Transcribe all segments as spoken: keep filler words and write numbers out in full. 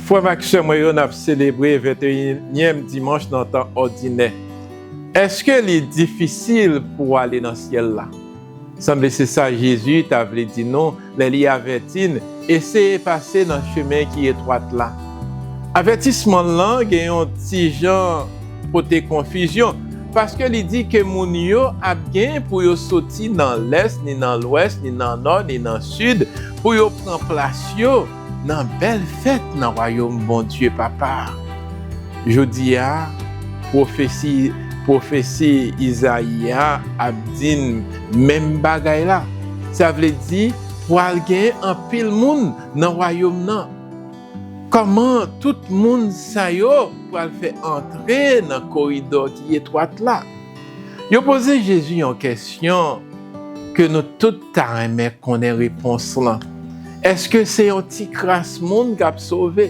Frè m ak sè mwen yo, n ap selebre venteyinyèm dimanch nan tan òdinè. Èske li difisil pou w ale nan syèl la? Sanble se sa Jezi ta vle di nou lè li avèti n, eseye pase nan chemen ki etwat la. Avètisman l lan gen yon ti jan pote konfizyon, paske li di ke moun yo ap gen pou yo soti nan lès, ni nan lwès, ni nan nò, ni nan sid, pou yo pran plas yo nan bèl fèt nan wayòm Bondye Papa a. Jodi a, pwofesi, pwofesi Izayi a ap di n menm bagay la. Sa vle di, pral gen anpil moun nan wayòm nan. Kòman tout moun sa yo pral fè antre nan koridò ki etwat la? Yo poze Jezi yon kèsyon ke nou tout ta renmen konnen repons lan. Èske se yon ti kras moun k ap sove?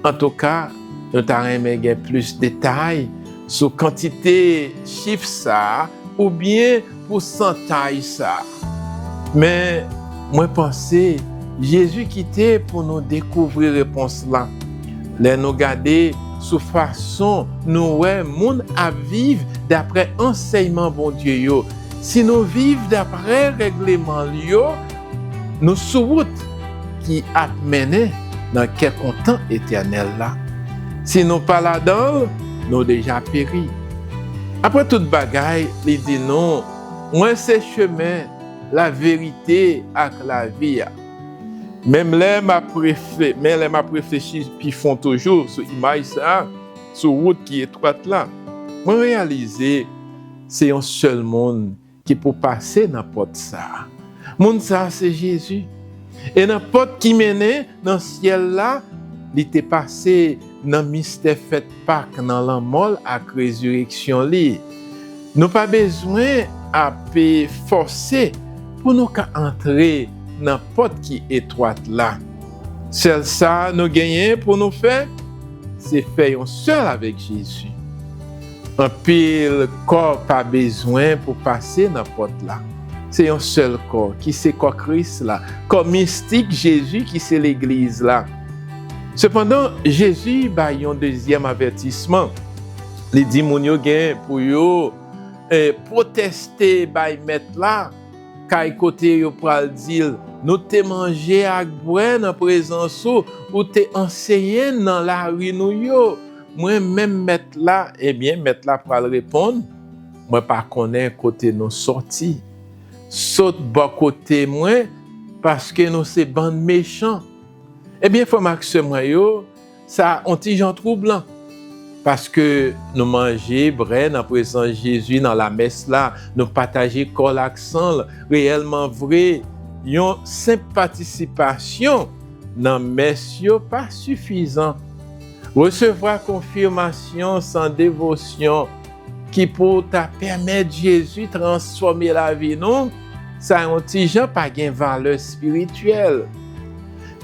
Antouka, nou ta renmen gen plis detay sou kantite chif sa a oubyen pousantaj sa a. Men, mwen panse Jezi kite pou nou dekouvri repons la. Lè nou gade sou fason nou wè moun ap viv daprè ansèyman Bondye yo, si nou viv daprè règleman l yo, nou sou wout ki ap mennen nan kè kontan etènèl la. Si nou pa ladan l, nou deja peri. Apre tout bagay, li di nou, mwen se chemen, laverite ak lavi a. Menm lè m ap refle-, men lè m ap reflechi pi fon toujou sou imaj sa a, sou wout ki etwat la, mwen reyalize se yon sèl moun ki pou pase nan pòt sa a. Moun sa a se Jezi. E nan pòt ki mennen nan syèl la, li te pase nan mistè fèt Pak, nan lanmò l ak rezireksyon li. Nou pa bezwen ap fòse pou nou ka antre nan pòt ki etwat la. Sèl sa nou genyen pou nou fè, se fè yon sèl avèk Jezi. Anpil kò pa bezwen pou pase nan pòt la. Se yon sèl kò, ki se kò Kris la, kò mistik Jezi ki se legliz la. Sepandan, Jezi bay yon dezyèm avètisman. Li di moun yo gen pou yo, eh, pwotèste bay mèt la, kay kote yo pral di l, nou te manje ak bwè nan prezans ou, ou te anseye n nan lari nou yo. Mwen menm mèt la, ebyen, mèt la pral reponn, mwen pa konnen kote nou sòti. Sot bò kote mwen, paske nou se bann mechan. Ebyen, frè m ak sè mwen yo, sa on ti jan twoublan. Paske nou manje, bwè nan prezans Jezi nan lamès la, nou pataje kò l ak san l, reyèlman vre, yon senp patisipasyon nan mès yo pa sifizan. Resevwa konfimasyon san devosyon ki pou ta pèmèt Jezi transfòme lavi nou, sa yon ti jan pa gen valè espirityèl.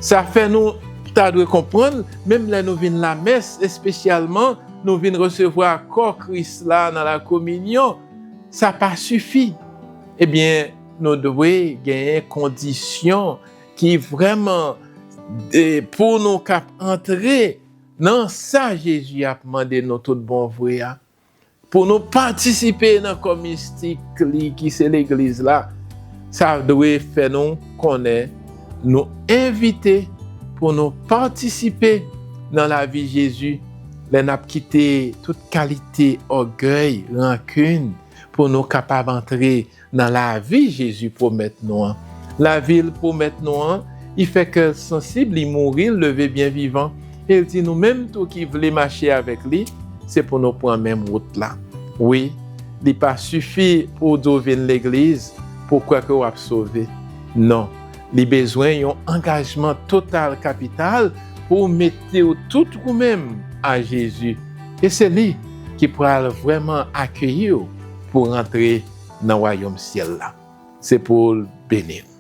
Sa fè nou ta dwe konprann, menm lè nou vin lamès, espesyalman nou vin resevwa kò Kris la nan lakominyon, sa pa sifi. Ebyen, nou dwe genyen kondisyon ki vrèman, e, pou nou kab antre nan sa Jezi ap mande nou tout bon vre a. Pou nou patisipe nan kò mistik li ki se legliz la, sa dwe fè nou konnen nou envite pou nou patisipe nan lavi Jezi lè n ap kite tout kalite ògèy, rankin, pou nou kapab antre nan lavi Jezi pwomèt nou an. Lavi l pwomèt nou an, li fè kè l sansib, li mouri, l leve byen vivan. E l di nou menm tou ki vle mache avèk li, se pou nou pran menm wout la. Wi, li pa sifi pou w di w vin legliz pou w kwè ke w ap sove. Non, li bezwen yon angajman total kapital pou w mete w tout ou menm a Jezi. E se li ki pral vrèman akeyi w pou w rantre nan wayòm syèl la. Se pou l beni w.